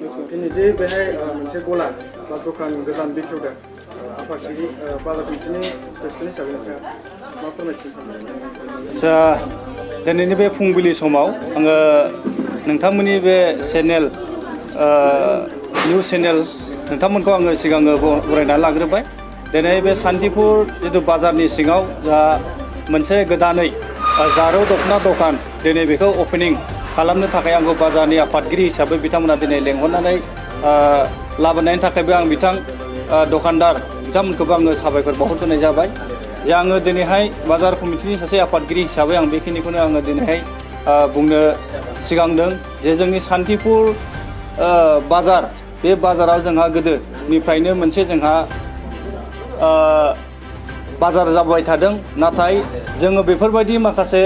दिनै जे बेहाय मोनसे गला बा दखान गोदान बेखेवदों आफादगिरि बाजार कमिटिनि प्रेसिडेन्ट हिसाबै नोंथाङा मा फोरमायथिनो सानदों? आदसा दिनैनि बे फुंबिलि समाव आङो नोंथांमोननि बे चेनेल निउस चेनेल नोंथांमोनखौ आङो सिगाङो बरायनानै लाग्रोबाय। दिनै बे सान्तिपुर जितु बाजारनि सिङाव जा मोनसे गोदानै जारौ दखना दखान दिनै बेखौ अपेनिं खालामनो थाखाय आंखौ बाजारनि आफादगिरि हिसाबै बिथांमोना दिनै लेंहरनानै लाबोनायनि थाखायबो आं दखानदार बिथांमोनखौबो आङो साबायखर बावहरग्रोनाय जाबाय जे आङो दिनैहाय बाजार कमिटिनि सासे आफादगिरि हिसाबै आं बेखिनिखौनो आङो दिनैहाय बुंनो सिगांदों जे जोंनि सान्तिपुर बाजार बे बाजाराव जोंहा गोदोनिफ्रायनो मोनसे जोंहा बाजार जाबाय थादों। नाथाय जोङो बेफोरबायदि माखासे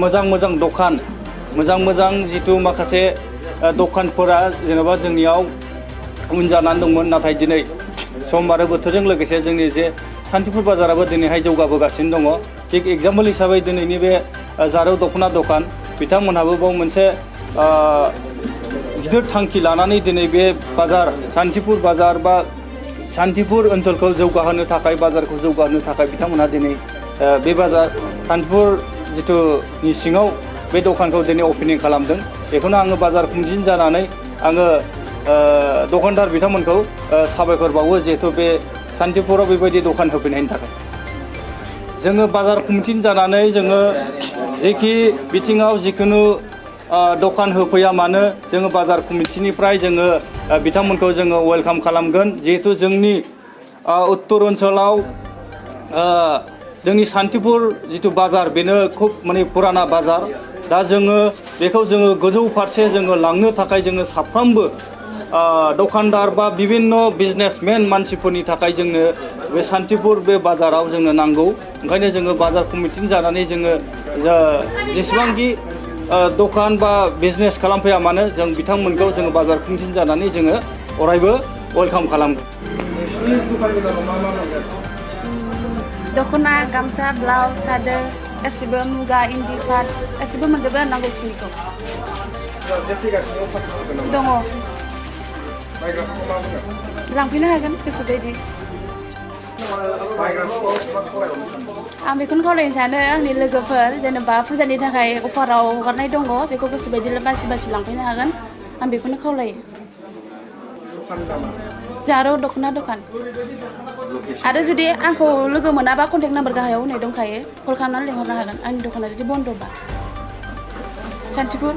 मोजां दखान मोजां जितु माखासे दखानफोरा जेनेबा जोंनियाव उन जानानै दंमोन। नाथाय दिनै सम आरो बोथोरजों लोगोसे जोंनि जे सान्तिपुर बाजाराबो दिनैहाय जौगाबोगासिनो दङ। थिग एग्जाम्पल हिसाबै दिनैनि बे जारौ दखना दखान बिथांमोनहाबो बाव मोनसे गिदिर थांखि लानानै दिनै बे बाजार सान्तिपुर बाजार बा सान्तिपुर ओनसोलखौ जौगाहोनो थाखाय बाजारखौ जौगाहोनो थाखाय बिथांमोनहा दिनै बे बाजार सान्तिपुर जिथुनि सिङाव बे दखानखौ दिनै अपेनिं खालामदों। बेखौनो आङो बाजार कमिटिनि जानानै आङो दखानदार बिथांमोनखौ साबायखर बावो जिहेतु बे सान्तिपुराव बेबायदि दखान होफैनायनि थाखाय। जोङो बाजार कमिटिनि जानानै जोङो जेखि बिथिङाव जिखुनु दखान होफैया मानो जोङो बाजार कमिटिनिफ्राय जोङो बिथांमोनखौ जोङो वेलकाम खालामगोन। जिहेतु जोंनि उत्तर ओनसोलाव जोंनि सान्तिपुर जितु बाजार बेनो खुब माने पुराना बाजार। दा जोङो बेखौ जोङो गोजौ फारसे जोङो लांनो थाखाय जोङो साफ्रोमबो दखानदार बा बिभिन्न बिजनेसमेन मानसिफोरनि थाखाय जोंनो बे सान्तिपुर बे बाजाराव जोंनो नांगौ। ओंखायनो जोङो बाजार कमिटिनि जानानै जोङो जेसेबांखि दखान बा बिजनेस खालामफैया मानो जों बिथांमोनखौ जोङो बाजार कमिटिनि जानानै जोङो अरायबो वेलकाम खालामगोन। नोंसिनि दखान गोदानाव मा मोनगोन? दखना, गामसा, ब्लाउस, सादोर गासिबो मुगा, इन्दि पाट गासिबो मोनजोबो नांगौखिनिखौ दङ। लांफैनो हागोन गोसोबायदि। आं बेखौनो खावलायनो सानो आंनि लोगोफोर जेनेबा फुजानि थाखाय अफाराव हगारनाय दङ बेखौ गोसोबायदि बासि लांफैनो हागोन। आं बेखौनो खावलायो। जारौ दखना दखान आरो जुदि आंखौ लोगो मोनाबा कन्टेक्ट नाम्बार गाहायाव होनाय दंखायो, कल खालामनानै लिंहरनो हागोन आंनि दखाना जुदि बन्द'बा। सान्तिपुर